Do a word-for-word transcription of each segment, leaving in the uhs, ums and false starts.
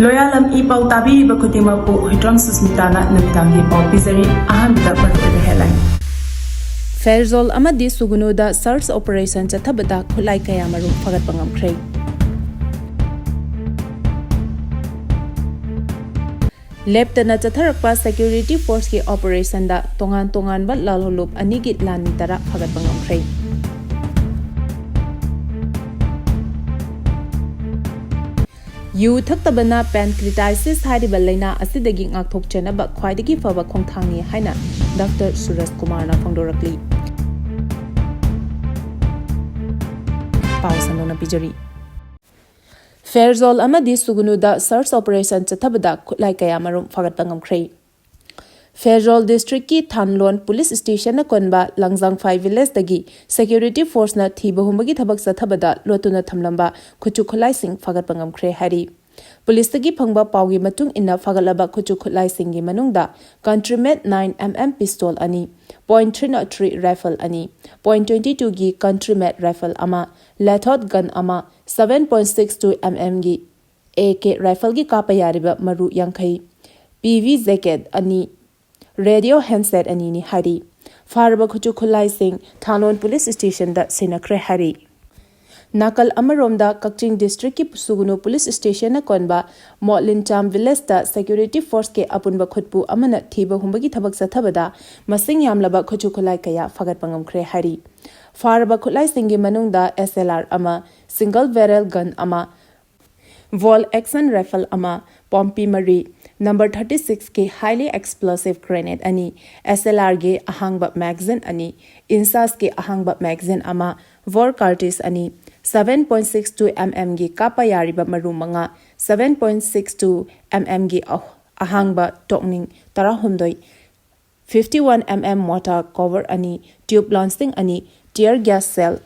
ꯂꯣꯌꯥꯂꯝ E ꯄꯥꯎ ꯇꯥꯕꯤꯔꯤꯕ ꯈꯨꯗꯤꯡꯃꯛꯄꯨ ꯍꯨꯏꯗ꯭ꯔꯣꯝ ꯁꯨꯁꯃꯤꯇꯥꯅ ꯅꯨꯃꯤꯗꯥꯡꯒꯤ ꯄꯥꯎ ꯄꯤꯖꯔꯤ꯫ ꯑꯍꯥꯟꯕꯗ ꯃꯔꯨꯑꯣꯏꯕ headline꯫ ꯐꯦꯔꯖꯣꯜ ꯑꯃꯗꯤ ꯁꯨꯒꯨꯅꯨꯗ search operation ꯆꯠꯊꯕꯗ ꯈꯨꯠꯂꯥꯏ ꯀꯌꯥ ꯃꯔꯨꯝ ꯐꯥꯒꯠꯄ ꯉꯝꯈ꯭ꯔꯦ꯫ ꯂꯦꯞꯇꯅ ꯆꯠꯊꯔꯛꯄ security forceꯀꯤ operationꯗ ꯇꯣꯉꯥꯟ ꯇꯣꯉꯥꯟꯕ ꯂꯥꯜꯍꯧꯂꯨꯞ ꯑꯅꯤꯒꯤ ꯂꯥꯟꯃꯤ ꯇꯔꯥ ꯐꯥꯒꯠꯄ ꯉꯝꯈ꯭ꯔꯦ꯫ ꯌꯨ ꯊꯛꯇꯕꯅ pancreatitis ꯍꯥꯏꯔꯤꯕ ꯂꯥꯏꯅꯥ ꯑꯁꯤꯗꯒꯤ ꯉꯥꯛꯊꯣꯛꯆꯅꯕ ꯈ꯭ꯋꯥꯏꯗꯒꯤ ꯐꯕ ꯈꯣꯡꯊꯥꯡꯅꯤ ꯍꯥꯏꯅ ꯗꯥꯛꯇꯔ ꯁꯨꯔꯖ ꯀꯨꯃꯥꯔꯅ ꯐꯣꯡꯗꯣꯔꯛꯂꯤ꯫ ꯄꯥꯎ ꯁꯟꯗꯣꯛꯅ ꯄꯤꯖꯔꯤ꯫ ꯐꯦꯔꯖꯣꯜ ꯑꯃꯗꯤ ꯁꯨꯒꯨꯅꯨꯗ search operation ꯆꯠꯊꯕꯗ ꯈꯨꯠꯂꯥꯏ ꯀꯌꯥ ꯃꯔꯨꯝ ꯐꯥꯒꯠꯄ ꯉꯝꯈ꯭ꯔꯦ꯫ ꯐꯦꯔꯖꯣꯜ districtꯀꯤ ꯊꯥꯟꯂꯣꯟ police stationꯅ ꯀꯣꯟꯕ ꯂꯪꯖꯥꯡꯐꯥꯏ villageꯇꯒꯤ security forceꯅ ꯊꯤꯕ ꯍꯨꯝꯕꯒꯤ ꯊꯕꯛ ꯆꯠꯊꯕꯗ ꯂꯣꯠꯇꯨꯅ ꯊꯝꯂꯝꯕ ꯈꯨꯠꯁꯨ ꯈꯨꯠꯂꯥꯏꯁꯤꯡ ꯐꯥꯒꯠꯄ ꯉꯝꯈ꯭ꯔꯦ ꯍꯥꯏꯔꯤ꯫ Policeꯇꯒꯤ ꯐꯪꯕ ꯄꯥꯎꯒꯤ ꯃꯇꯨꯡ ꯏꯟꯅ ꯐꯥꯒꯠꯂꯕ ꯈꯨꯠꯁꯨ ꯈꯨꯠꯂꯥꯏꯁꯤꯡꯒꯤ ꯃꯅꯨꯡꯗ country made nine MM pistol ꯑꯅꯤ, point three not three rifle ꯑꯅꯤ, point twenty twoꯒꯤ country made rifle ꯑꯃ, Lathot gun ꯑꯃ, seven point six two MMꯒꯤ AK rifleꯒꯤ ꯀꯥꯞꯄ ꯌꯥꯔꯤꯕ ꯃꯔꯨ ꯌꯥꯡꯈꯩ, PV jacket ꯑꯅꯤ, radio handset ꯑꯅꯤꯅꯤ ꯍꯥꯏꯔꯤ꯫ ꯐꯥꯔꯕ ꯈꯨꯠꯁꯨ ꯈꯨꯠꯂꯥꯏꯁꯤꯡ ꯊꯥꯂꯣꯟ police stationꯗ ꯁꯤꯟꯅꯈ꯭ꯔꯦ ꯍꯥꯏꯔꯤ꯫ ꯅꯥꯀꯜ ꯑꯃꯔꯣꯝꯗ ꯀꯛꯆꯤꯡ districtꯀꯤ ꯁꯨꯒꯨꯅꯨ police stationꯅ ꯀꯣꯟꯕ ꯃꯣꯠꯂꯤꯟꯆꯥꯝ villageꯇ security forceꯀꯤ ꯑꯄꯨꯟꯕ ꯈꯨꯠꯄꯨ ꯑꯃꯅ ꯊꯤꯕ ꯍꯨꯝꯕꯒꯤ ꯊꯕꯛ ꯆꯠꯊꯕꯗ ꯃꯁꯤꯡ ꯌꯥꯝꯂꯕ ꯈꯨꯠꯁꯨ ꯈꯨꯠꯂꯥꯏ ꯀꯌꯥ ꯐꯥꯒꯠꯄ ꯉꯝꯈ꯭ꯔꯦ ꯍꯥꯏꯔꯤ꯫ ꯐꯥꯔꯕ ꯈꯨꯠꯂꯥꯏꯁꯤꯡꯒꯤ ꯃꯅꯨꯡꯗ SLR ꯑꯃ, single barrel gun ꯑꯃ, bolt action rifle ꯑꯃ, ꯄꯣꯝꯄꯤ ꯃꯔꯤ, number thirty sixꯀꯤ highly explosive grenade ꯑꯅꯤ, SLRꯒꯤ ꯑꯍꯥꯡꯕ magazine ꯑꯅꯤ, INSASꯀꯤ ꯑꯍꯥꯡꯕ magazine ꯑꯃ, bore cartridge ꯑꯅꯤ, seven point six two MMꯒꯤ ꯀꯥꯞꯄ ꯌꯥꯔꯤꯕ ꯃꯔꯨ ꯃꯉꯥ, seven point six two MMꯒꯤ ꯑꯍ-, ꯑꯍꯥꯡꯕ ꯇꯣꯛꯅꯤꯡ ꯇꯔꯥꯍꯨꯝꯗꯣꯏ, fifty one MM mortar cover ꯑꯅꯤ, tube launching ꯑꯅꯤ, tear gas shell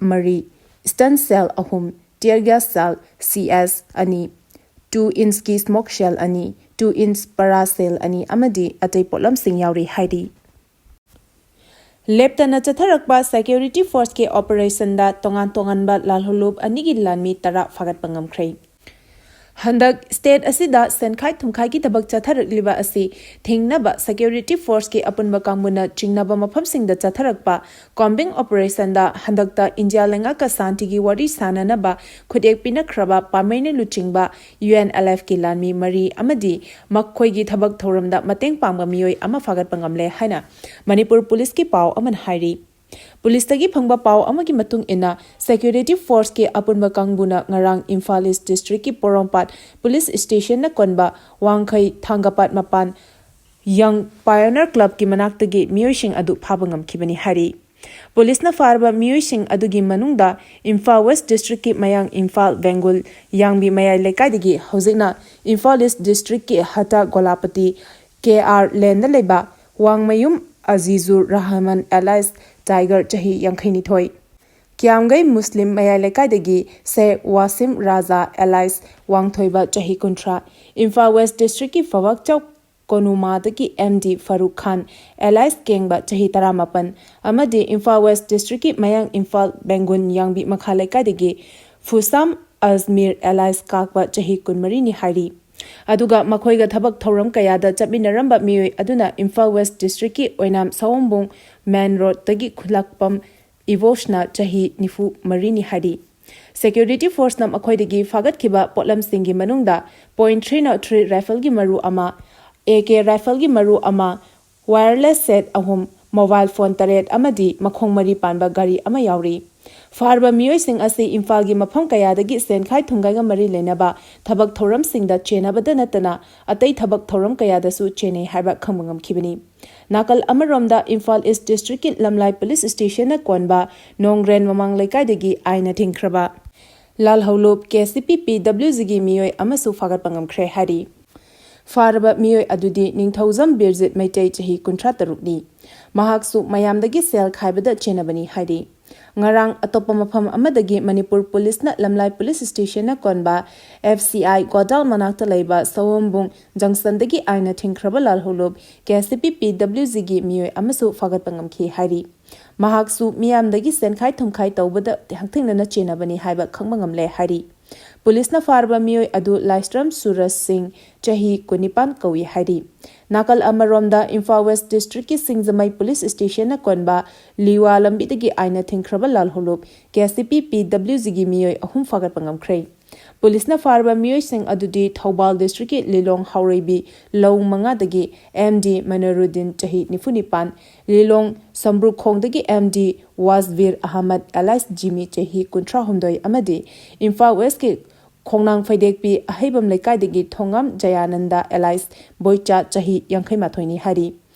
ꯃꯔꯤ, stun shell ꯑꯍꯨꯝ, tear gas shell CS ꯑꯅꯤ, two inchꯀꯤ smoke shell ꯑꯅꯤ, two inch para shell ꯑꯅꯤ ꯑꯃꯗꯤ ꯑꯇꯩ ꯄꯣꯠꯂꯝꯁꯤꯡ ꯌꯥꯎꯔꯤ ꯍꯥꯏꯔꯤ꯫ ꯂꯦꯞꯇꯅ ꯆꯠꯊꯔꯛꯄ security forceꯀꯤ operationꯗ ꯇꯣꯉꯥꯟ ꯇꯣꯉꯥꯟꯕ ꯂꯥꯜꯍꯧꯂꯨꯞ ꯑꯅꯤꯒꯤ ꯂꯥꯟꯃꯤ ꯇꯔꯥ ꯐꯥꯒꯠꯄ ꯉꯝꯈ꯭ꯔꯦ꯫ ꯍꯟꯗꯛ state ꯑꯁꯤꯗ ꯁꯦꯟꯈꯥꯏ ꯊꯨꯝꯈꯥꯏꯒꯤ ꯊꯕꯛ ꯆꯠꯊꯔꯛꯂꯤꯕ ꯑꯁꯤ ꯊꯤꯡꯅꯕ security forceꯀꯤ ꯑꯄꯨꯟꯕ ꯀꯥꯡꯕꯨꯅ ꯆꯤꯡꯅꯕ ꯃꯐꯝꯁꯤꯡꯗ ꯆꯠꯊꯔꯛꯄ combing operationꯗ ꯍꯟꯗꯛꯇ ꯏꯟꯗꯤꯌꯥ ꯂꯩꯉꯥꯛꯀ ꯁꯥꯟꯇꯤꯒꯤ ꯋꯥꯔꯤ ꯁꯥꯅꯅꯕ ꯈꯨꯠꯌꯦꯛ ꯄꯤꯅꯈ꯭ꯔꯕ ꯄꯥꯃꯩꯅ ꯂꯨꯆꯤꯡꯕ UNLFꯀꯤ ꯂꯥꯟꯃꯤ ꯃꯔꯤ ꯑꯃꯗꯤ ꯃꯈꯣꯏꯒꯤ ꯊꯕꯛ ꯊꯧꯔꯝꯗ ꯃꯇꯦꯡ ꯄꯥꯡꯕ ꯃꯤꯑꯣꯏ ꯑꯃ ꯐꯥꯒꯠꯄ ꯉꯝꯂꯦ ꯍꯥꯏꯅ ꯃꯅꯤꯄꯨꯔ ꯄꯨꯂꯤꯁꯀꯤ ꯄꯥꯎ ꯑꯃꯅ ꯍꯥꯏꯔꯤ꯫ ꯄꯨꯂꯤꯁꯇꯒꯤ ꯐꯪꯕ ꯄꯥꯎ ꯑꯃꯒꯤ ꯃꯇꯨꯡ ꯏꯟꯅ, security forceꯀꯤ ꯑꯄꯨꯟꯕ ꯀꯥꯡꯕꯨꯅ ꯉꯔꯥꯡ ꯏꯝꯐꯥꯜ East Districtꯀꯤ ꯄꯣꯔꯣꯝꯄꯥꯠ Police Stationꯅ ꯀꯣꯟꯕ ꯋꯥꯡꯈꯩ ꯊꯥꯡꯒꯄꯥꯠ ꯃꯄꯥꯟ Young Pioneer Clubꯀꯤ ꯃꯅꯥꯛꯇꯒꯤ ꯃꯤꯑꯣꯏꯁꯤꯡ ꯑꯗꯨ ꯐꯥꯕ ꯉꯝꯈꯤꯕꯅꯤ ꯍꯥꯏꯔꯤ꯫ ꯄꯨꯂꯤꯁꯅ ꯐꯥꯔꯕ ꯃꯤꯑꯣꯏꯁꯤꯡ ꯑꯗꯨꯒꯤ ꯃꯅꯨꯡꯗ ꯏꯝꯐꯥꯜ West Districtꯀꯤ ꯃꯌꯥꯡ ꯏꯝꯐꯥꯜ ꯕꯦꯡꯒꯨꯜ ꯌꯥꯡꯕꯤ ꯃꯌꯥꯏ ꯂꯩꯀꯥꯏꯗꯒꯤ ꯍꯧꯖꯤꯛꯅ ꯏꯝꯐꯥꯜ East Districtꯀꯤ ꯍꯇꯥ ꯒꯣꯂꯥꯄꯇꯤ KR Laneꯗ ꯂꯩꯕ ꯋꯥꯡꯃꯌꯨꯝ ꯑꯖꯤꯖꯨꯔ ꯔꯍꯃꯟ alias Tiger ꯆꯍꯤ ꯌꯥꯡꯈꯩꯅꯤꯊꯣꯏ, ꯀ꯭ꯌꯥꯝꯒꯩ ꯃꯨꯁꯂꯤꯝ ꯃꯌꯥꯏ ꯂꯩꯀꯥꯏꯗꯒꯤ ꯁꯦ ꯋꯥꯁꯤꯝ ꯔꯥꯖꯥ alias ꯋꯥꯡꯊꯣꯏꯕ ꯆꯍꯤ ꯀꯨꯟꯊ꯭ꯔꯥ, ꯏꯝꯐꯥꯜ West Districtꯀꯤ ꯐꯋꯥꯛꯆꯥꯎ ꯀꯣꯅꯨꯃꯥꯗꯒꯤ MD ꯐꯥꯔꯨꯛ ꯈꯥꯟ alias ꯀꯦꯡꯕ ꯆꯍꯤ ꯇꯔꯥꯃꯥꯄꯟ ꯑꯃꯗꯤ ꯏꯝꯐꯥꯜ West Districtꯀꯤ ꯃꯌꯥꯡ ꯏꯝꯐꯥꯜ ꯕꯦꯡꯒꯨꯟ ꯌꯥꯡꯕꯤ ꯃꯈꯥ ꯂꯩꯀꯥꯏꯗꯒꯤ ꯐꯨꯁꯥꯝ ꯑꯖꯃꯤꯔ alias ꯀꯥꯛꯄ ꯆꯍꯤ ꯀꯨꯟꯃꯔꯤꯅꯤ ꯍꯥꯏꯔꯤ꯫ ꯑꯗꯨꯒ ꯃꯈꯣꯏꯒ ꯊꯕꯛ ꯊꯧꯔꯝ ꯀꯌꯥꯗ ꯆꯠꯃꯤꯟꯅꯔꯝꯕ ꯃꯤꯑꯣꯏ ꯑꯗꯨꯅ ꯏꯝꯐꯥꯜ West Districtꯀꯤ ꯑꯣꯏꯅꯥꯝ ꯁꯑꯣꯝꯕꯨꯡ main roadꯇꯒꯤ ꯈꯨꯂꯥꯛꯄꯝ ꯏꯕꯣꯁꯅ ꯆꯍꯤ ꯅꯤꯐꯨ ꯃꯔꯤꯅꯤ ꯍꯥꯏꯔꯤ꯫ Security forceꯅ ꯃꯈꯣꯏꯗꯒꯤ ꯐꯥꯒꯠꯈꯤꯕ ꯄꯣꯠꯂꯝꯁꯤꯡꯒꯤ ꯃꯅꯨꯡꯗ point three not three rifleꯒꯤ ꯃꯔꯨ ꯑꯃ, AK rifleꯒꯤ ꯃꯔꯨ ꯑꯃ, wireless set ꯑꯍꯨꯝ, mobile phone ꯇꯔꯦꯠ ꯑꯃꯗꯤ ꯃꯈꯣꯡ ꯃꯔꯤ ꯄꯥꯟꯕ ꯒꯥꯔꯤ ꯑꯃ ꯌꯥꯎꯔꯤ꯫ ꯐꯥꯔꯕ ꯃꯤꯑꯣꯏꯁꯤꯡ ꯑꯁꯤ ꯏꯝꯐꯥꯜꯒꯤ ꯃꯐꯝ ꯀꯌꯥꯗꯒꯤ ꯁꯦꯟꯈꯥꯏ ꯊꯨꯝꯈꯥꯏꯒ ꯃꯔꯤ ꯂꯩꯅꯕ ꯊꯕꯛ ꯊꯧꯔꯝꯁꯤꯡꯗ ꯆꯦꯟꯅꯕꯗ ꯅꯠꯇꯅ ꯑꯇꯩ ꯊꯕꯛ ꯊꯧꯔꯝ ꯀꯌꯥꯗꯁꯨ ꯆꯦꯟꯅꯩ ꯍꯥꯏꯕ ꯈꯪꯕ ꯉꯝꯈꯤꯕꯅꯤ꯫ ꯅꯥꯀꯜ ꯑꯃꯔꯣꯝꯗ ꯏꯝꯐꯥꯜ East Districtꯀꯤ ꯂꯝꯂꯥꯏ Police Stationꯅ ꯀꯣꯟꯕ ꯅꯣꯡꯒ꯭ꯔꯦꯟ ꯃꯃꯥꯡ ꯂꯩꯀꯥꯏꯗꯒꯤ ꯑꯥꯏꯟꯅ ꯊꯤꯡꯈ꯭ꯔꯕ ꯂꯥꯜꯍꯧꯂꯨꯞ KCP PWGꯒꯤ ꯃꯤꯑꯣꯏ ꯑꯃꯁꯨ ꯐꯥꯒꯠꯄ ꯉꯝꯈ꯭ꯔꯦ ꯍꯥꯏꯔꯤ꯫ ꯐꯥꯔꯕ ꯃꯤꯑꯣꯏ ꯑꯗꯨꯗꯤ ꯅꯤꯡꯊꯧꯖꯝ ꯕꯤꯔꯖꯤꯠ ꯃꯩꯇꯩ ꯆꯍꯤ ꯀꯨꯟꯊ꯭ꯔꯥ ꯇꯔꯨꯛꯅꯤ꯫ ꯃꯍꯥꯛꯁꯨ ꯃꯌꯥꯝꯗꯒꯤ ꯁꯦꯜ ꯈꯥꯏꯕꯗ ꯆꯦꯟꯅꯕꯅꯤ ꯍꯥꯏꯔꯤ꯫ ꯉꯔꯥꯡ ꯑꯇꯣꯞꯄ ꯃꯐꯝ ꯑꯃꯗꯒꯤ ꯃꯅꯤꯄꯨꯔ ꯄꯨꯂꯤꯁꯅ ꯂꯝꯂꯥꯏ Police Stationꯅ ꯀꯣꯟꯕ FCI ꯒꯣꯗꯥꯜ ꯃꯅꯥꯛꯇ ꯂꯩꯕ ꯁꯑꯣꯝꯕꯨꯡ junctionꯗꯒꯤ ꯑꯥꯏꯟꯅ ꯊꯤꯡꯈ꯭ꯔꯕ ꯂꯥꯜꯍꯧꯂꯨꯞ KCP PWGꯒꯤ ꯃꯤꯑꯣꯏ ꯑꯃꯁꯨ ꯐꯥꯒꯠꯄ ꯉꯝꯈꯤ ꯍꯥꯏꯔꯤ꯫ ꯃꯍꯥꯛꯁꯨ ꯃꯤꯌꯥꯝꯗꯒꯤ ꯁꯦꯟꯈꯥꯏ ꯊꯨꯝꯈꯥꯏ ꯇꯧꯕꯗ ꯍꯛꯊꯦꯡꯅꯅ ꯆꯦꯟꯅꯕꯅꯤ ꯍꯥꯏꯕ ꯈꯪꯕ ꯉꯝꯂꯦ ꯍꯥꯏꯔꯤ꯫ ꯄꯨꯂꯤꯁꯅ ꯐꯥꯔꯕ ꯃꯤꯑꯣꯏ ꯑꯗꯨ ꯂꯥꯏꯁ꯭ꯔꯝ ꯁꯨꯔꯖ ꯁꯤꯡ, ꯆꯍꯤ ꯀꯨꯟꯅꯤꯄꯥꯟ ꯀꯧꯏ ꯍꯥꯏꯔꯤ꯫ ꯅꯥꯀꯜ ꯑꯃꯔꯣꯝꯗ, ꯏꯝꯐꯥꯜ ꯋꯦꯁ꯭ꯠ ꯗꯤꯁꯇ꯭ꯔꯤꯛꯀꯤ ꯁꯤꯡꯖꯃꯩ ꯄꯨꯂꯤꯁ ꯁ꯭ꯇꯦꯁꯟꯅ ꯀꯣꯟꯕ ꯂꯤꯋꯥ ꯂꯝꯕꯤꯗꯒꯤ ꯑꯥꯏꯟꯅ ꯊꯤꯡꯈ꯭ꯔꯕ ꯂꯥꯜꯍꯧꯂꯨꯞ ꯀꯦ ꯑꯦꯁ ꯇꯤ ꯄꯤ ꯄꯤ ꯗꯕ꯭ꯂꯤꯎ ꯖꯤꯒꯤ ꯃꯤꯑꯣꯏ ꯑꯍꯨꯝ ꯐꯥꯒꯠꯄ ꯉꯝꯈ꯭ꯔꯦ꯫ ꯄꯨꯂꯤꯁꯅ ꯐꯥꯔꯕ ꯃꯤꯑꯣꯏꯁꯤꯡ ꯑꯗꯨꯗꯤ ꯊꯧꯕꯥꯜ ꯗꯤꯁꯇ꯭ꯔꯤꯛꯀꯤ ꯂꯤꯂꯣꯡ ꯍꯥꯎꯔꯩꯕꯤ ꯂꯧ ꯃꯉꯥꯗꯒꯤ ꯑꯦꯝ ꯗꯤ ꯃꯅꯔꯨꯗꯤꯟ, ꯆꯍꯤ ꯅꯤꯐꯨ ꯅꯤꯄꯥꯟ, ꯂꯤꯂꯣꯡ ꯁꯝꯕ꯭ꯔꯨꯈꯣꯡꯗꯒꯤ ꯑꯦꯝ ꯗꯤ ꯋꯥꯖꯕꯤꯔ ꯑꯍꯃꯗ ꯑꯦꯂꯥꯏꯁ ꯖꯤꯃꯤ, ꯆꯍꯤ ꯀꯨꯟꯊ꯭ꯔꯥ ꯍꯨꯝꯗꯣꯏ, ꯑꯃꯗꯤ ꯏꯝꯐꯥꯜ ꯋꯦꯁ꯭ꯠꯀꯤ ꯈꯣꯡꯅꯥꯡ ꯐꯩꯗꯦꯛꯄꯤ ꯑꯍꯩꯕꯝ ꯂꯩꯀꯥꯏꯗꯒꯤ ꯊꯣꯉꯥꯝ ꯖꯌꯥꯅꯟꯗ ꯑꯦꯂꯥꯏꯁ ꯕꯣꯏꯆꯥ, ꯆꯍꯤ ꯌꯥꯡꯈꯩ ꯃꯥꯊꯣꯏꯅꯤ ꯍꯥꯏꯔꯤ꯫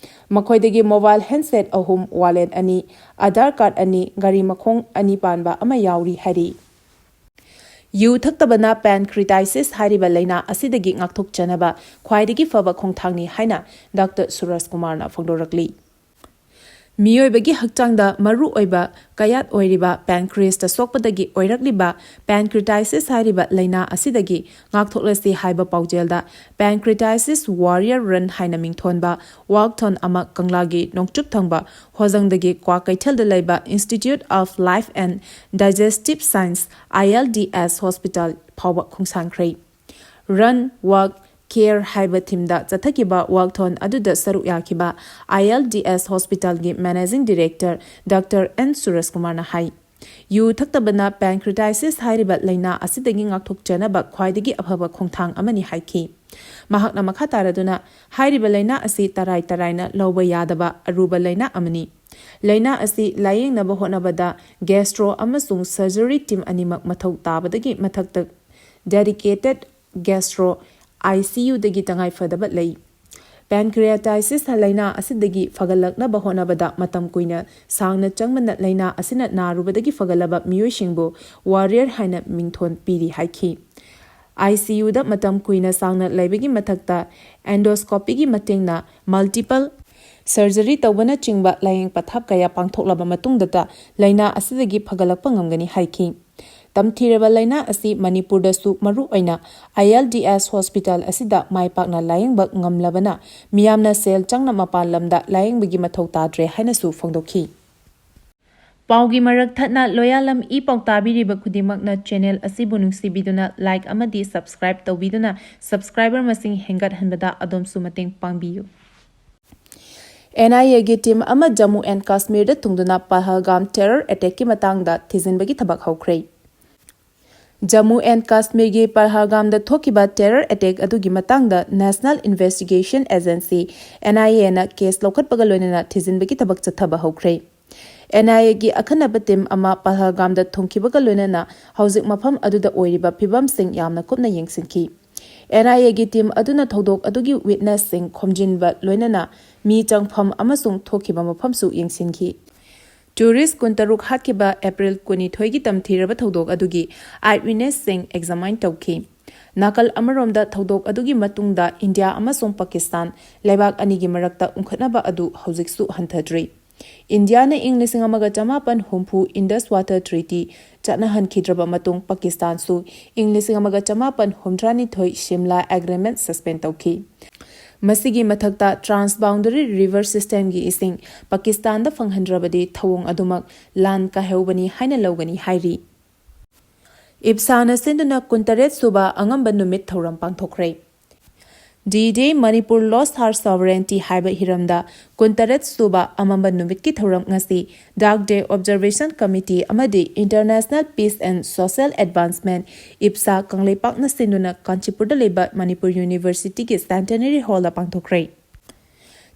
ꯃꯈꯣꯏꯗꯒꯤ ꯃꯣꯕꯥꯏꯜ ꯍꯦꯟꯗꯁꯦꯠ ꯑꯍꯨꯝ, ꯋꯥꯂꯦꯠ ꯑꯅꯤ, ꯑꯙꯥꯔ ꯀꯥꯔꯗ ꯑꯅꯤ, ꯒꯥꯔꯤ ꯃꯈꯣꯡ ꯑꯅꯤ ꯄꯥꯟꯕ ꯑꯃ ꯌꯥꯎꯔꯤ ꯍꯥꯏꯔꯤ꯫ ꯌꯨ ꯊꯛꯇꯕꯅ pancreatitis ꯍꯥꯏꯔꯤꯕ ꯂꯥꯏꯅꯥ ꯑꯁꯤꯗꯒꯤ ꯉꯥꯛꯊꯣꯛꯆꯅꯕ ꯈ꯭ꯋꯥꯏꯗꯒꯤ ꯐꯕ ꯈꯣꯡꯊꯥꯡꯅꯤ ꯍꯥꯏꯅ ꯗꯥꯛꯇꯔ ꯁꯨꯔꯖ ꯀꯨꯃꯥꯔꯅ ꯐꯣꯡꯗꯣꯔꯛꯂꯤ꯫ ꯃꯤꯑꯣꯏꯕꯒꯤ ꯍꯛꯆꯥꯡꯗ ꯃꯔꯨꯑꯣꯏꯕ ꯀꯌꯥꯠ ꯑꯣꯏꯔꯤꯕ pancreasꯇ ꯁꯣꯛꯄꯗꯒꯤ ꯑꯣꯏꯔꯛꯂꯤꯕ pancreatitis ꯍꯥꯏꯔꯤꯕ ꯂꯥꯏꯅꯥ ꯑꯁꯤꯗꯒꯤ ꯉꯥꯛꯊꯣꯛꯂꯁꯤ ꯍꯥꯏꯕ ꯄꯥꯎꯖꯦꯜꯗ Pancreatitis Warrior Run ꯍꯥꯏꯅ ꯃꯤꯡꯊꯣꯟꯕ walkathon ꯑꯃ ꯀꯪꯂꯥꯒꯤ ꯅꯣꯡꯆꯨꯞ ꯊꯪꯕ ꯍꯣꯖꯪꯗꯒꯤ ꯀ꯭ꯋꯥꯀꯩꯊꯦꯜꯗ ꯂꯩꯕ Institute of Life and Digestive Science, I L D S, hospital ꯐꯥꯎꯕ ꯈꯣꯡꯁꯥꯟꯈ꯭ꯔꯦ꯫ Run, Walk, Care ꯍꯥꯏꯕ themeꯗ ꯆꯠꯊꯈꯤꯕ walkathon ꯑꯗꯨꯗ ꯁꯔꯨꯛ ꯌꯥꯈꯤꯕ I L D S hospitalꯒꯤ managing director doctor N Suraj ꯀꯨꯃꯥꯔꯅ ꯍꯥꯏ, ꯌꯨ ꯊꯛꯇꯕꯅ pancreatitis ꯍꯥꯏꯔꯤꯕ ꯂꯥꯏꯅꯥ ꯑꯁꯤꯗꯒꯤ ꯉꯥꯛꯊꯣꯛꯆꯅꯕ ꯈ꯭ꯋꯥꯏꯗꯒꯤ ꯑꯐꯕ ꯈꯣꯡꯊꯥꯡ ꯑꯃꯅꯤ ꯍꯥꯏꯈꯤ꯫ ꯃꯍꯥꯛꯅ ꯃꯈꯥ ꯇꯥꯔꯗꯨꯅ, ꯍꯥꯏꯔꯤꯕ ꯂꯥꯏꯅꯥ ꯑꯁꯤ ꯇꯔꯥꯏ ꯇꯔꯥꯏꯅ ꯂꯧꯕ ꯌꯥꯗꯕ ꯑꯔꯨꯕ ꯂꯥꯏꯅꯥ ꯑꯃꯅꯤ꯫ ꯂꯥꯏꯅꯥ ꯑꯁꯤ ꯂꯥꯌꯦꯡꯅꯕ ꯍꯣꯠꯅꯕꯗ gastro ꯑꯃꯁꯨꯡ surgery team ꯑꯅꯤꯃꯛ ꯃꯊꯧ ꯇꯥꯕꯗꯒꯤ ꯃꯊꯛꯇ dedicated gastro I C Uꯗꯒꯤ ꯇꯉꯥꯏ ꯐꯗꯕ ꯂꯩ꯫ Pancreatitis ꯂꯥꯏꯅꯥ ꯑꯁꯤꯗꯒꯤ ꯐꯒꯠꯂꯛꯅꯕ ꯍꯣꯠꯅꯕꯗ ꯃꯇꯝ ꯀꯨꯏꯅ ꯁꯥꯡꯅ ꯆꯪꯕꯅ ꯂꯥꯏꯅꯥ ꯑꯁꯤꯅ ꯅꯥꯔꯨꯕꯗꯒꯤ ꯐꯒꯠꯂꯕ ꯃꯤꯑꯣꯏꯁꯤꯡꯕꯨ warrior ꯍꯥꯏꯅ ꯃꯤꯡꯊꯣꯟ ꯄꯤꯔꯤ ꯍꯥꯏꯈꯤ꯫ I C Uꯗ ꯃꯇꯝ ꯀꯨꯏꯅ ꯁꯥꯡꯅ ꯂꯩꯕꯒꯤ ꯃꯊꯛꯇ endoscopyꯒꯤ ꯃꯇꯦꯡꯅ multiple surgery ꯇꯧꯕꯅꯆꯤꯡꯕ ꯂꯥꯌꯦꯡ ꯄꯊꯥꯞ ꯀꯌꯥ ꯄꯥꯡꯊꯣꯛꯂꯕ ꯃꯇꯨꯡꯗꯇ ꯂꯥꯏꯅꯥ ꯑꯁꯤꯗꯒꯤ ꯐꯒꯠꯂꯛꯄ ꯉꯝꯒꯅꯤ ꯍꯥꯏꯈꯤ꯫ ꯇꯝꯊꯤꯔꯕ ꯂꯥꯏꯅꯥ ꯑꯁꯤ ꯃꯅꯤꯄꯨꯔꯗꯁꯨ ꯃꯔꯨꯑꯣꯏꯅ I L D S hospital ꯑꯁꯤꯗ ꯃꯥꯏ ꯄꯥꯛꯅ ꯂꯥꯌꯦꯡꯕ ꯉꯝꯂꯕꯅ ꯃꯤꯌꯥꯝꯅ ꯁꯦꯜ ꯆꯪꯅ ꯃꯄꯥꯟ ꯂꯝꯗ ꯂꯥꯌꯦꯡꯕꯒꯤ ꯃꯊꯧ ꯇꯥꯗ꯭ꯔꯦ ꯍꯥꯏꯅꯁꯨ ꯐꯣꯡꯗꯣꯛꯈꯤ꯫ ꯄꯥꯎꯒꯤ ꯃꯔꯛ ꯊꯠꯅ ꯂꯣꯌꯥꯂꯝ ꯏ ꯄꯥꯎ ꯇꯥꯕꯤꯔꯤꯕ ꯈꯨꯗꯤꯡꯃꯛꯅ channel ꯑꯁꯤꯕꯨ ꯅꯨꯡꯁꯤꯕꯤꯗꯨꯅ like ꯑꯃꯗꯤ subscribe ꯇꯧꯕꯤꯗꯨꯅ subscriber ꯃꯁꯤꯡ ꯍꯦꯟꯒꯠꯍꯟꯕꯗ ꯑꯗꯣꯝꯁꯨ ꯃꯇꯦꯡ ꯄꯥꯡꯕꯤꯌꯨ꯫ NIAꯒꯤ team ꯑꯃ Jammu and Kashmirꯗ ꯊꯨꯡꯗꯨꯅ ꯄꯍꯜꯒꯥꯝ terror attackꯀꯤ ꯃꯇꯥꯡꯗ ꯊꯤꯖꯤꯟꯕꯒꯤ ꯊꯕꯛ ꯍꯧꯈ꯭ꯔꯦ꯫ Jammu and Kashmirꯒꯤ ꯄꯍꯜꯒꯥꯝꯗ ꯊꯣꯛꯈꯤꯕ terror attack ꯑꯗꯨꯒꯤ ꯃꯇꯥꯡꯗ National Investigation Agency, NIAꯅ case ꯂꯧꯈꯠꯄꯒ ꯂꯣꯏꯅꯅ ꯊꯤꯖꯤꯟꯕꯒꯤ ꯊꯕꯛ ꯆꯠꯊꯕ ꯍꯧꯈ꯭ꯔꯦ꯫ NIAꯒꯤ ꯑꯈꯟꯅꯕ team ꯑꯃ ꯄꯍꯜꯒꯥꯝꯗ ꯊꯨꯡꯈꯤꯕꯒ ꯂꯣꯏꯅꯅ ꯍꯧꯖꯤꯛ ꯃꯐꯝ ꯑꯗꯨꯗ ꯑꯣꯏꯔꯤꯕ ꯐꯤꯕꯝꯁꯤꯡ ꯌꯥꯝꯅ ꯀꯨꯞꯅ ꯌꯦꯡꯁꯤꯟꯈꯤ꯫ NIAꯒꯤ team ꯑꯗꯨꯅ ꯊꯧꯗꯣꯛ ꯑꯗꯨꯒꯤ witnessꯁꯤꯡ ꯈꯣꯝꯖꯤꯟꯕ ꯂꯣꯏꯅꯅ ꯃꯤ ꯆꯪꯐꯝ ꯑꯃꯁꯨꯡ ꯊꯣꯛꯈꯤꯕ ꯃꯐꯝꯁꯨ ꯌꯦꯡꯁꯤꯟꯈꯤ꯫ Tourist ꯀꯨꯟꯇꯔꯨꯛ ꯍꯥꯠꯈꯤꯕ April ꯀꯨꯟꯅꯤꯊꯣꯏꯒꯤ ꯇꯝꯊꯤꯔꯕ ꯊꯧꯗꯣꯛ ꯑꯗꯨꯒꯤ eyewitnessꯁꯤꯡ examine ꯇꯧꯈꯤ꯫ ꯅꯥꯀꯜ ꯑꯃꯔꯣꯝꯗ, ꯊꯧꯗꯣꯛ ꯑꯗꯨꯒꯤ ꯃꯇꯨꯡꯗ ꯏꯟꯗꯤꯌꯥ ꯑꯃꯁꯨꯡ ꯄꯥꯀꯤꯁꯇꯥꯟ ꯂꯩꯕꯥꯛ ꯑꯅꯤꯒꯤ ꯃꯔꯛꯇ ꯎꯪꯈꯠꯅꯕ ꯑꯗꯨ ꯍꯧꯖꯤꯛꯁꯨ ꯍꯟꯊꯗ꯭ꯔꯤ꯫ ꯏꯟꯗꯤꯌꯥꯅ ꯏꯪ ꯂꯤꯁꯤꯡ ꯑꯃꯒ ꯆꯃꯥꯄꯟ ꯍꯨꯝꯐꯨ Indus Water Treaty ꯆꯠꯅꯍꯟꯈꯤꯗ꯭ꯔꯕ ꯃꯇꯨꯡ, ꯄꯥꯀꯤꯁꯇꯥꯟꯁꯨ ꯏꯪ ꯂꯤꯁꯤꯡ ꯑꯃꯒ ꯆꯃꯥꯄꯟ ꯍꯨꯝꯗ꯭ꯔꯥꯅꯤꯊꯣꯏ Shimla Agreement suspend ꯇꯧꯈꯤ꯫ ꯃꯁꯤꯒꯤ ꯃꯊꯛꯇ, transboundary river systemꯒꯤ ꯏꯁꯤꯡ ꯄꯥꯀꯤꯁꯇꯥꯟꯗ ꯐꯪꯍꯟꯗ꯭ꯔꯕꯗꯤ ꯊꯧꯑꯣꯡ ꯑꯗꯨꯃꯛ ꯂꯥꯟ ꯀꯥꯏꯍꯧꯕꯅꯤ ꯍꯥꯏꯅ ꯂꯧꯒꯅꯤ ꯍꯥꯏꯔꯤ꯫ ꯏꯞꯁꯥꯅ ꯁꯤꯟꯗꯨꯅ ꯀꯨꯟꯇꯔꯦꯠ ꯁꯨꯕ ꯑꯉꯝꯕ ꯅꯨꯃꯤꯠ ꯊꯧꯔꯝ ꯄꯥꯡꯊꯣꯛꯈ꯭ꯔꯦ꯫ D-Day Manipur Lost Her Sovereignty ꯍꯥꯏꯕ ꯍꯤꯔꯝꯗ ꯀꯨꯟꯇꯔꯦꯠ ꯁꯨꯕ ꯑꯃꯝꯕ ꯅꯨꯃꯤꯠꯀꯤ ꯊꯧꯔꯝ ꯉꯁꯤ Dark Day Observation Committee ꯑꯃꯗꯤ International Peace and Social Advancement, ꯏꯞꯁꯥ, ꯀꯪꯂꯩꯄꯥꯛꯅ ꯁꯤꯟꯗꯨꯅ ꯀꯥꯟꯆꯤꯄꯨꯔꯗ ꯂꯩꯕ ꯃꯅꯤꯄꯨꯔ Universityꯒꯤ Centenary Hallꯗ ꯄꯥꯡꯊꯣꯛꯈ꯭ꯔꯦ꯫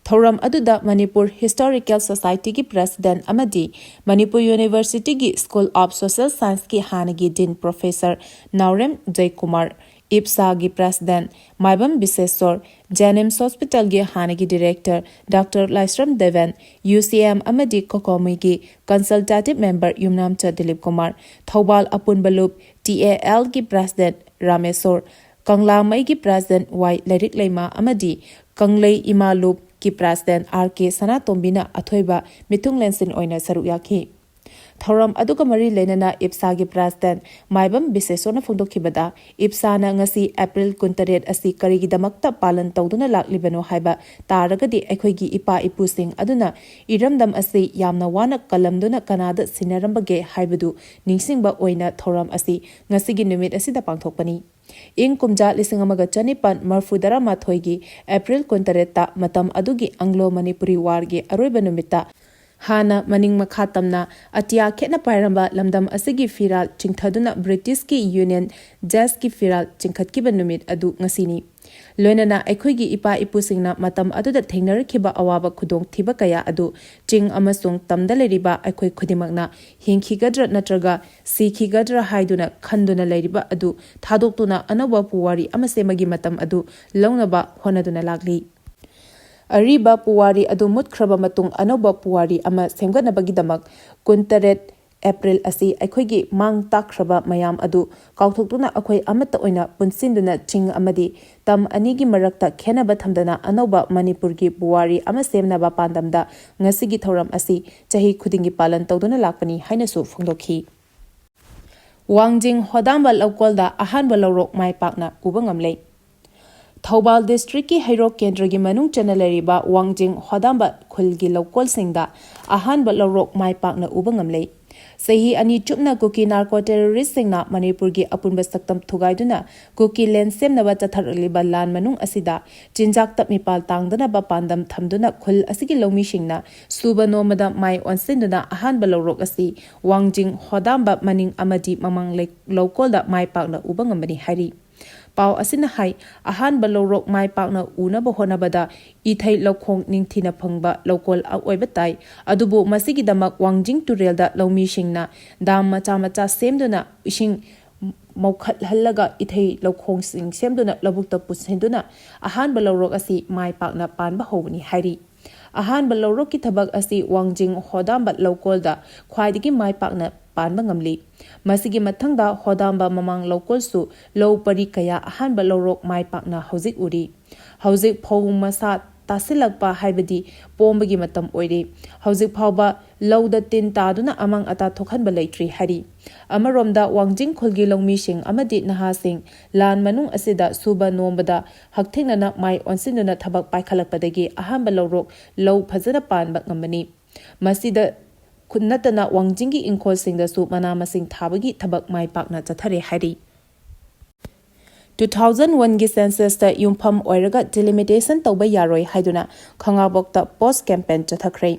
ꯊꯧꯔꯝ ꯑꯗꯨꯗ ꯃꯅꯤꯄꯨꯔ Historical Societyꯒꯤ President ꯑꯃꯗꯤ ꯃꯅꯤꯄꯨꯔ Universityꯒꯤ School of Social Scienceꯀꯤ ꯍꯥꯟꯅꯒꯤ Dean Professor ꯅꯥꯎꯔꯦꯝ ꯖꯌꯀꯨꯃꯥꯔ, ꯏꯞꯁꯥꯒꯤ President ꯃꯥꯏꯕꯝ ꯕꯤꯁꯦꯁꯣꯔ, JNIMS Hospitalꯒꯤ ꯍꯥꯟꯅꯒꯤ Director Doctor ꯂꯥꯏꯁ꯭ꯔꯝ ꯗꯦꯕꯦꯟ, UCM ꯑꯃꯗꯤ COCOMIꯒꯤ Consultative Member ꯌꯨꯝꯅꯥꯝꯆꯥ ꯗꯤꯂꯤꯞ ꯀꯨꯃꯥꯔ, ꯊꯧꯕꯥꯜ ꯑꯄꯨꯟꯕ ꯂꯨꯞ TALꯒꯤ President ꯔꯥꯃꯦꯁꯣꯔ, ꯀꯪꯂꯥꯃꯩꯒꯤ President ꯋꯥꯏ ꯂꯥꯏꯔꯤꯛ ꯂꯩꯃ ꯑꯃꯗꯤ ꯀꯪꯂꯩ ꯏꯃꯥ ꯂꯨꯞꯀꯤ President R K ꯁꯅꯥꯇꯣꯝꯕꯤꯅ ꯑꯊꯣꯏꯕ ꯃꯤꯊꯨꯡꯂꯦꯟꯁꯤꯟ ꯑꯣꯏꯅ ꯁꯔꯨꯛ ꯌꯥꯈꯤ꯫ ꯊꯧꯔꯝ ꯑꯗꯨꯒ ꯃꯔꯤ ꯂꯩꯅꯅ ꯏꯞꯁꯥꯒꯤ ꯄ꯭ꯔꯦꯁꯤꯗꯦꯟꯠ ꯃꯥꯏꯕꯝ ꯕꯤꯁꯦꯁꯣꯔꯅ ꯐꯣꯡꯗꯣꯛꯈꯤꯕꯗ, ꯏꯞꯁꯥꯅ ꯉꯁꯤ ꯑꯦꯄ꯭ꯔꯤꯜ ꯀꯨꯟꯇꯔꯦꯠ ꯑꯁꯤ ꯀꯔꯤꯒꯤꯗꯃꯛꯇ ꯄꯥꯂꯟ ꯇꯧꯗꯨꯅ ꯂꯥꯛꯂꯤꯕꯅꯣ ꯍꯥꯏꯕ ꯇꯥꯔꯒꯗꯤ, ꯑꯩꯈꯣꯏꯒꯤ ꯏꯄꯥ ꯏꯄꯨꯁꯤꯡ ꯑꯗꯨꯅ ꯏꯔꯝꯗꯝ ꯑꯁꯤ ꯌꯥꯝꯅ ꯋꯥꯅ ꯀꯜꯂꯝꯗꯨꯅ ꯀꯅꯥꯗ ꯁꯤꯟꯅꯔꯝꯕꯒꯦ ꯍꯥꯏꯕꯗꯨ ꯅꯤꯡꯁꯤꯡꯕ ꯑꯣꯏꯅ ꯊꯧꯔꯝ ꯑꯁꯤ ꯉꯁꯤꯒꯤ ꯅꯨꯃꯤꯠ ꯑꯁꯤꯗ ꯄꯥꯡꯊꯣꯛꯄꯅꯤ꯫ ꯏꯪ ꯀꯨꯝꯖꯥ ꯂꯤꯁꯤꯡ ꯑꯃꯒ ꯆꯅꯤꯄꯥꯟ ꯃꯔꯤꯐꯨ ꯇꯔꯥꯃꯥꯊꯣꯏꯒꯤ ꯑꯦꯄ꯭ꯔꯤꯜ ꯀꯨꯟꯇꯔꯦꯠꯇ, ꯃꯇꯝ ꯑꯗꯨꯒꯤ ꯑꯪꯒ꯭ꯂꯣ ꯃꯅꯤꯄꯨꯔꯤ ꯋꯥꯔꯒꯤ ꯑꯔꯣꯏꯕ ꯅꯨꯃꯤꯠꯇ, ꯍꯥꯟꯅ ꯃꯅꯤꯡ ꯃꯈꯥ ꯇꯝꯅ ꯑꯇꯤꯌꯥ ꯈꯦꯠꯅ ꯄꯥꯏꯔꯝꯕ ꯂꯝꯗꯝ ꯑꯁꯤꯒꯤ ꯐꯤꯔꯥꯜ ꯆꯤꯡꯊꯗꯨꯅ ꯕ꯭ꯔꯤꯇꯤꯁꯀꯤ ꯌꯨꯅꯤꯌꯟ ꯖꯦꯁꯀꯤ ꯐꯤꯔꯥꯜ ꯆꯤꯡꯈꯠꯈꯤꯕ ꯅꯨꯃꯤꯠ ꯑꯗꯨ ꯉꯁꯤꯅꯤ꯫ ꯂꯣꯏꯅꯅ ꯑꯩꯈꯣꯏꯒꯤ ꯏꯄꯥ ꯏꯄꯨꯁꯤꯡꯅ ꯃꯇꯝ ꯑꯗꯨꯗ ꯊꯦꯡꯅꯔꯛꯈꯤꯕ ꯑꯋꯥꯕ ꯈꯨꯗꯣꯡꯊꯤꯕ ꯀꯌꯥ ꯑꯗꯨ ꯆꯤꯡ ꯑꯃꯁꯨꯡ ꯇꯝꯗ ꯂꯩꯔꯤꯕ ꯑꯩꯈꯣꯏ ꯈꯨꯗꯤꯡꯃꯛꯅ ꯍꯤꯡꯈꯤꯒꯗ꯭ꯔꯥ ꯅꯠꯇ꯭ꯔꯒ ꯁꯤꯈꯤꯒꯗ꯭ꯔꯥ ꯍꯥꯏꯗꯨꯅ ꯈꯟꯗꯨꯅ ꯂꯩꯔꯤꯕ ꯑꯗꯨ ꯊꯥꯗꯣꯛꯇꯨꯅ ꯑꯅꯧꯕ ꯄꯨꯋꯥꯔꯤ ꯑꯃ ꯁꯦꯝꯕꯒꯤ ꯃꯇꯝ ꯑꯗꯨ ꯂꯧꯅꯕ ꯍꯣꯠꯅꯗꯨꯅ ꯂꯥꯛꯂꯤ꯫ ꯑꯔꯤꯕ ꯄꯨꯋꯥꯔꯤ ꯑꯗꯨ ꯃꯨꯠꯈ꯭ꯔꯕ ꯃꯇꯨꯡ ꯑꯅꯧꯕ ꯄꯨꯋꯥꯔꯤ ꯑꯃ ꯁꯦꯝꯒꯠꯅꯕꯒꯤꯗꯃꯛ ꯀꯨꯟꯇꯔꯦꯠ ꯑꯦꯄ꯭ꯔꯤꯜ ꯑꯁꯤ ꯑꯩꯈꯣꯏꯒꯤ ꯃꯥꯡ ꯇꯥꯛꯈ꯭ꯔꯕ ꯃꯌꯥꯝ ꯑꯗꯨ ꯀꯥꯎꯊꯣꯛꯇꯨꯅ ꯑꯩꯈꯣꯏ ꯑꯃꯠꯇ ꯑꯣꯏꯅ ꯄꯨꯟꯁꯤꯟꯗꯨꯅ ꯆꯤꯡ ꯑꯃꯗꯤ ꯇꯝ ꯑꯅꯤꯒꯤ ꯃꯔꯛꯇ ꯈꯦꯟꯅꯕ ꯊꯝꯗꯅ ꯑꯅꯧꯕ ꯃꯅꯤꯄꯨꯔꯒꯤ ꯄꯨꯋꯥꯔꯤ ꯑꯃ ꯁꯦꯝꯅꯕ ꯄꯥꯟꯗꯝꯗ ꯉꯁꯤꯒꯤ ꯊꯧꯔꯝ ꯑꯁꯤ ꯆꯍꯤ ꯈꯨꯗꯤꯡꯒꯤ ꯄꯥꯂꯟ ꯇꯧꯗꯨꯅ ꯂꯥꯛꯄꯅꯤ ꯍꯥꯏꯅꯁꯨ ꯐꯣꯡꯗꯣꯛꯈꯤ꯫ ꯋꯥꯡꯖꯤꯡ ꯍꯣꯗꯥꯝꯕ ꯂꯧꯀꯣꯜꯗ ꯑꯍꯥꯟꯕ ꯂꯧꯔꯣꯛ ꯃꯥꯏ ꯄꯥꯛꯅ ꯎꯕ ꯉꯝꯂꯦ꯫ ꯊꯧꯕꯥꯜ ꯗꯤꯁꯇ꯭ꯔꯤꯛꯀꯤ ꯍꯩꯔꯣꯛ ꯀꯦꯟꯗ꯭ꯔꯒꯤ ꯃꯅꯨꯡ ꯆꯟꯅ ꯂꯩꯔꯤꯕ ꯋꯥꯡꯖꯤꯡ ꯍꯣꯗꯥꯝꯕ ꯈꯨꯜꯒꯤ ꯂꯧꯀꯣꯜꯁꯤꯡꯗ ꯑꯍꯥꯟꯕ ꯂꯧꯔꯣꯛ ꯃꯥꯏ ꯄꯥꯛꯅ ꯎꯕ ꯉꯝꯂꯦ꯫ ꯆꯍꯤ ꯑꯅꯤ ꯆꯨꯞꯅ ꯀꯨꯀꯤ ꯅꯥꯔꯀꯣ ꯇꯦꯔꯣꯔꯤꯁꯁꯤꯡꯅ ꯃꯅꯤꯄꯨꯔꯒꯤ ꯑꯄꯨꯟꯕ ꯁꯛꯇꯝ ꯊꯨꯒꯥꯏꯗꯨꯅ ꯀꯨꯀꯤ ꯂꯦꯟ ꯁꯦꯝꯅꯕ ꯆꯠꯊꯔꯛꯂꯤꯕ ꯂꯥꯟ ꯃꯅꯨꯡ ꯑꯁꯤꯗ ꯆꯤꯟꯖꯥꯛꯇ ꯃꯤꯄꯥꯜ ꯇꯥꯡꯗꯅꯕ ꯄꯥꯟꯗꯝ ꯊꯝꯗꯨꯅ ꯈꯨꯜ ꯑꯁꯤꯒꯤ ꯂꯧꯃꯤꯁꯤꯡꯅ ꯁꯨꯕ ꯅꯣꯝꯕꯗ ꯃꯥꯏ ꯑꯣꯟꯁꯤꯟꯗꯨꯅ ꯑꯍꯥꯟꯕ ꯂꯧꯔꯣꯛ ꯑꯁꯤ ꯋꯥꯡꯖꯤꯡ ꯍꯣꯗꯥꯝꯕ ꯃꯅꯤꯡ ꯑꯃꯗꯤ ꯃꯃꯥꯡ ꯂꯩ-, ꯂꯧꯀꯣꯜꯗ ꯃꯥꯏ ꯄꯥꯛꯅ ꯎꯕ ꯉꯝꯕꯅꯤ ꯍꯥꯏꯔꯤ꯫ ꯄꯥꯎ ꯑꯁꯤꯅ ꯍꯥꯏ, ꯑꯍꯥꯟꯕ ꯂꯧꯔꯣꯛ ꯃꯥꯏ ꯄꯥꯛꯅ ꯎꯅꯕ ꯍꯣꯠꯅꯕꯗ ꯏꯊꯩ ꯂꯧꯈꯣꯡ ꯅꯤꯡꯊꯤꯅ ꯐꯪꯕ ꯂꯧꯀꯣꯜ ꯑꯣꯏꯕ ꯇꯥꯏ꯫ ꯑꯗꯨꯕꯨ ꯃꯁꯤꯒꯤꯗꯃꯛ ꯋꯥꯡꯖꯤꯡ ꯇꯨꯔꯦꯜꯗ ꯂꯧꯃꯤꯁꯤꯡꯅ ꯗꯥꯝ ꯃꯆꯥ ꯃꯆꯥ ꯁꯦꯝꯗꯨꯅ ꯏꯁꯤꯡ ꯃꯧꯈꯠꯍꯜꯂꯒ ꯏꯊꯩ ꯂꯧꯈꯣꯡꯁꯤꯡ ꯁꯦꯝꯗꯨꯅ ꯂꯧꯕꯨꯛꯇ ꯄꯨꯁꯤꯟꯗꯨꯅ ꯑꯍꯥꯟꯕ ꯂꯧꯔꯣꯛ ꯑꯁꯤ ꯃꯥꯏ ꯄꯥꯛꯅ ꯄꯥꯟꯕ ꯍꯧꯕꯅꯤ ꯍꯥꯏꯔꯤ꯫ ꯑꯍꯥꯟꯕ ꯂꯧꯔꯣꯛꯀꯤ ꯊꯕꯛ ꯑꯁꯤ ꯋꯥꯡꯖꯤꯡ ꯍꯣꯗꯥꯝꯕ ꯂꯧꯀꯣꯜꯗ ꯈ꯭ꯋꯥꯏꯗꯒꯤ ꯃꯥꯏ ꯄꯥꯛꯅ ꯄꯥꯟꯕ ꯉꯝꯂꯤ꯫ ꯃꯁꯤꯒꯤ ꯃꯊꯪꯗ ꯍꯣꯗꯥꯝꯕ ꯃꯃꯥꯡ ꯂꯧꯀꯣꯜꯁꯨ ꯂꯧ ꯄꯔꯤ ꯀꯌꯥ ꯑꯍꯥꯟꯕ ꯂꯧꯔꯣꯛ ꯃꯥꯏ ꯄꯥꯛꯅ ꯍꯧꯖꯤꯛ ꯎꯔꯤ꯫ ꯍꯧꯖꯤꯛ ꯐꯧ ꯃꯁꯥ ꯇꯥꯁꯤꯜꯂꯛꯄ ꯍꯥꯏꯕꯗꯤ ꯄꯣꯝꯕꯒꯤ ꯃꯇꯝ ꯑꯣꯏꯔꯦ꯫ ꯍꯧꯖꯤꯛ ꯐꯥꯎꯕ ꯂꯧꯗ ꯇꯤꯟ ꯇꯥꯗꯨꯅ ꯑꯃꯥꯡ ꯑꯇꯥ ꯊꯣꯛꯍꯟꯕ ꯂꯩꯇ꯭ꯔꯤ ꯍꯥꯏꯔꯤ꯫ ꯑꯃꯔꯣꯝꯗ ꯋꯥꯡꯖꯤꯡ ꯈꯨꯜꯒꯤ ꯂꯧꯃꯤꯁꯤꯡ ꯑꯃꯗꯤ ꯅꯍꯥꯁꯤꯡ ꯂꯥꯟ ꯃꯅꯨꯡ ꯑꯁꯤꯗ ꯁꯨꯕ ꯅꯣꯝꯕꯗ ꯍꯛꯊꯦꯡꯅꯅ ꯃꯥꯏ ꯑꯣꯟꯁꯤꯟꯗꯨꯅ ꯊꯕꯛ ꯄꯥꯏꯈꯠꯂꯛꯄꯗꯒꯤ ꯑꯍꯥꯟꯕ ꯂꯧꯔꯣꯛ ꯂꯧ ꯐꯖꯅ ꯄꯥꯟꯕ ꯉꯝꯕꯅꯤ꯫ ꯃꯁꯤꯗ ꯈꯨꯠ ꯅꯠꯇꯅ ꯋꯥꯡꯖꯤꯡꯒꯤ ꯏꯪꯈꯣꯜꯁꯤꯡꯗꯁꯨ ꯃꯅꯥ ꯃꯁꯤꯡ ꯊꯥꯕꯒꯤ ꯊꯕꯛ ꯃꯥꯏ ꯄꯥꯛꯅ ꯆꯠꯊꯔꯦ ꯍꯥꯏꯔꯤ꯫ Two thousand one ꯒꯤ census ꯇ ꯌꯨꯝꯐꯝ ꯑꯣꯏꯔꯒ delimitation ꯇꯧꯕ ꯌꯥꯔꯣꯏ ꯍꯥꯏꯗꯨꯅ ꯈꯪꯉꯥꯕꯣꯛꯇ post campaign ꯆꯠꯊꯈ꯭ꯔꯦ꯫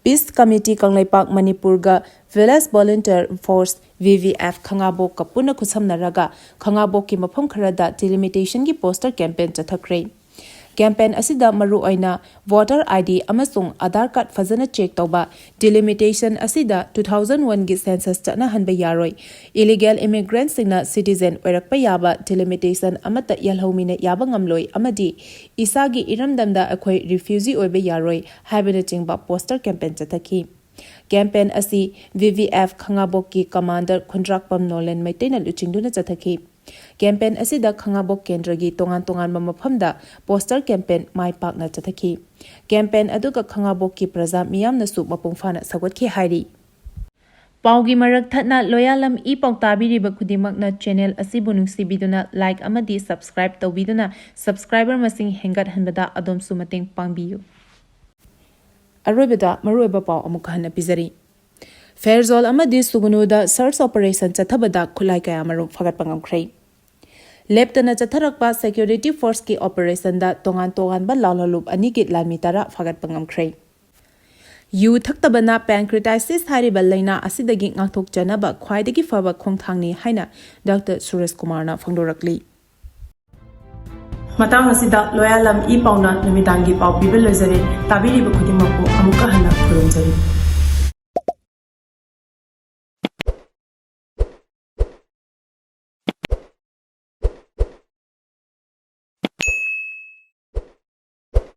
Peace Committee Kangleipak ꯃꯅꯤꯄꯨꯔꯒ Village Volunteer Force, V V F, ꯈꯪꯉꯥꯕꯣꯛꯀ ꯄꯨꯟꯅ ꯈꯨꯠꯁꯝꯅꯔꯒ ꯈꯪꯉꯥꯕꯣꯛꯀꯤ ꯃꯐꯝ ꯈꯔꯗ delimitation ꯒꯤ poster campaign ꯆꯠꯊꯈ꯭ꯔꯦ꯫ Campaign ꯑꯁꯤꯗ ꯃꯔꯨꯑꯣꯏꯅ voter I D ꯑꯃꯁꯨꯡ Aadhaar card ꯐꯖꯅ check ꯇꯧꯕ, delimitation ꯑꯁꯤꯗ two thousand one ꯒꯤ census ꯆꯠꯅꯍꯟꯕ ꯌꯥꯔꯣꯏ, illegal immigrant ꯁꯤꯡꯅ citizen ꯑꯣꯏꯔꯛꯄ ꯌꯥꯕ, delimitation ꯑꯃꯠꯇ ꯌꯥꯜꯍꯧꯃꯤꯟꯅ ꯌꯥꯕ ꯉꯝꯂꯣꯏ ꯑꯃꯗꯤ ꯏꯁꯥꯒꯤ ꯏꯔꯝꯗꯝꯗ ꯑꯩꯈꯣꯏ refugee ꯑꯣꯏꯕ ꯌꯥꯔꯣꯏ ꯍꯥꯏꯕꯅꯆꯤꯡꯕ poster campaign ꯆꯠꯊꯈꯤ꯫ Campaign ꯑꯁꯤ V V F ꯈꯪꯉꯥꯕꯣꯛꯀꯤ commander ꯈꯨꯟꯗ꯭ꯔꯥꯛꯄꯝ ꯅꯣꯂꯦꯟ ꯃꯩꯇꯩꯅ ꯂꯨꯆꯤꯡꯗꯨꯅ ꯆꯠꯊꯈꯤ꯫ Campaign ꯑꯁꯤꯗ ꯈꯪꯉꯥꯕꯣꯛ ꯀꯦꯟꯗ꯭ꯔꯒꯤ ꯇꯣꯉꯥꯟ ꯇꯣꯉꯥꯟꯕ ꯃꯐꯝꯗ poster campaign ꯃꯥꯏ ꯄꯥꯛꯅ ꯆꯠꯊꯈꯤ꯫ Campaign ꯑꯗꯨꯒ ꯈꯪꯉꯥꯕꯣꯛꯀꯤ ꯄ꯭ꯔꯖꯥ ꯃꯤꯌꯥꯝꯅꯁꯨ ꯃꯄꯨꯡ ꯐꯥꯅ ꯁꯧꯒꯠꯈꯤ ꯍꯥꯏꯔꯤ꯫ ꯄꯥꯎꯒꯤ ꯃꯔꯛ ꯊꯠꯅ ꯂꯣꯌꯥꯂꯝ ꯏ ꯄꯥꯎ ꯇꯥꯕꯤꯔꯤꯕ ꯈꯨꯗꯤꯡꯃꯛꯅ channel ꯑꯁꯤꯕꯨ ꯅꯨꯡꯁꯤꯕꯤꯗꯨꯅ like ꯑꯃꯗꯤ subscribe ꯇꯧꯕꯤꯗꯨꯅ subscriber ꯃꯁꯤꯡ ꯍꯦꯟꯒꯠꯍꯟꯕꯗ ꯑꯗꯣꯝꯁꯨ ꯃꯇꯦꯡ ꯄꯥꯡꯕꯤꯌꯨ꯫ ꯑꯔꯣꯏꯕꯗ ꯃꯔꯨꯑꯣꯏꯕ ꯄꯥꯎ ꯑꯃꯨꯛ ꯍꯟꯅ ꯄꯤꯖꯔꯤ꯫ ꯐꯦꯔꯖꯣꯜ ꯑꯃꯗꯤ ꯁꯨꯒꯨꯅꯨꯗ search operation ꯆꯠꯊꯕꯗ ꯈꯨꯠꯂꯥꯏ ꯀꯌꯥꯃꯔꯨꯝ ꯐꯥꯒꯠꯄ ꯉꯝꯈ꯭ꯔꯦ꯫ ꯂꯦꯞꯇꯅ ꯆꯠꯊꯔꯛꯄ security force ꯀꯤ operation ꯗ ꯇꯣꯉꯥꯟ ꯇꯣꯉꯥꯟꯕ ꯂꯥꯜꯍꯧꯂꯨꯞ ꯑꯅꯤꯒꯤ ꯂꯥꯟꯃꯤ ꯇꯔꯥ ꯐꯥꯒꯠꯄ ꯉꯝꯈ꯭ꯔꯦ꯫ ꯌꯨ ꯊꯛꯇꯕꯅ pancreatitis ꯍꯥꯏꯔꯤꯕ ꯂꯥꯏꯅꯥ ꯑꯁꯤꯗꯒꯤ ꯉꯥꯛꯊꯣꯛꯆꯅꯕ ꯈ꯭ꯋꯥꯏꯗꯒꯤ ꯐꯕ ꯈꯣꯡꯊꯥꯡꯅꯤ ꯍꯥꯏꯅ Doctor ꯁꯨꯔꯦꯁ ꯀꯨꯃꯥꯔꯅ ꯐꯣꯡꯗꯣꯔꯛꯂꯤ꯫ ꯃꯇꯥꯡ ꯑꯁꯤꯗ ꯂꯣꯌꯥꯂꯝ ꯏ ꯄꯥꯎꯅ ꯅꯨꯃꯤꯗꯥꯡꯒꯤ ꯄꯥꯎ ꯄꯤꯕ ꯂꯣꯏꯖꯔꯦ꯫ ꯇꯥꯕꯤꯔꯤꯕ ꯈꯨꯗꯤꯡꯃꯛꯄꯨ ꯑꯃꯨꯛꯀ ꯍꯟꯅ ꯈꯨꯔꯨꯝꯖꯔꯤ꯫